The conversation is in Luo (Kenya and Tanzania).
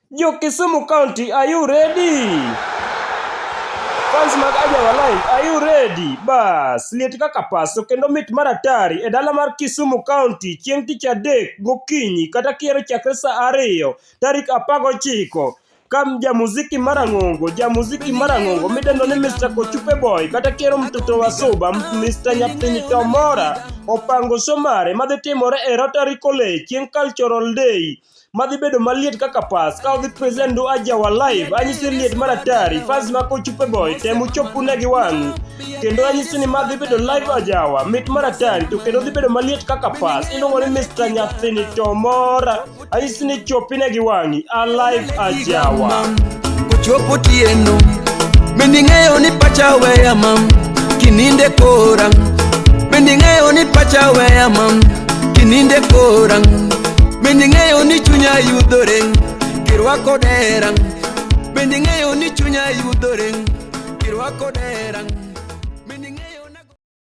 Jo Kisumu County, are you ready? Fans mag Ajawa Live, are you ready? Bas, liet kaka paso kendo mit mar atari e dala mar Kisumu County chieng' tich adek gokinyi kata kiero chakre saa 2 tarik 19 ka jamuziki marang'ongo jamuziki marang'ongo midendo ni Mr. Kochupe Boy kata kiero mtoto wa Suba Mr. Nyathini Tomora opango show mare madhi timore e Rotary College chieng' Cultural Day madhi bedo maliet kaka pas ka odhi present du Ajawa Live. Anyisi liet mar atari, fans ma Kochupe Boy tem uchopune gi wang'u kendo anyisi ni madhi bedo live Ajawa mit mar atari to kendo dhi bedo maliet kaka pas. Iluongo ni Mr. Nyathini Tomora, anyisi ni chopine gi wang'i alive Ajawa. Kochopo otieno bende ing'eyo ni pacha weya mam kininde kora, bende ing'eyo ni pacha weya mam kininde kora, bende ing'eyo ni chunya yudhore kirwako dera, bende ing'eyo ni chunya yudhore kirwako dera, bende ing'eyo.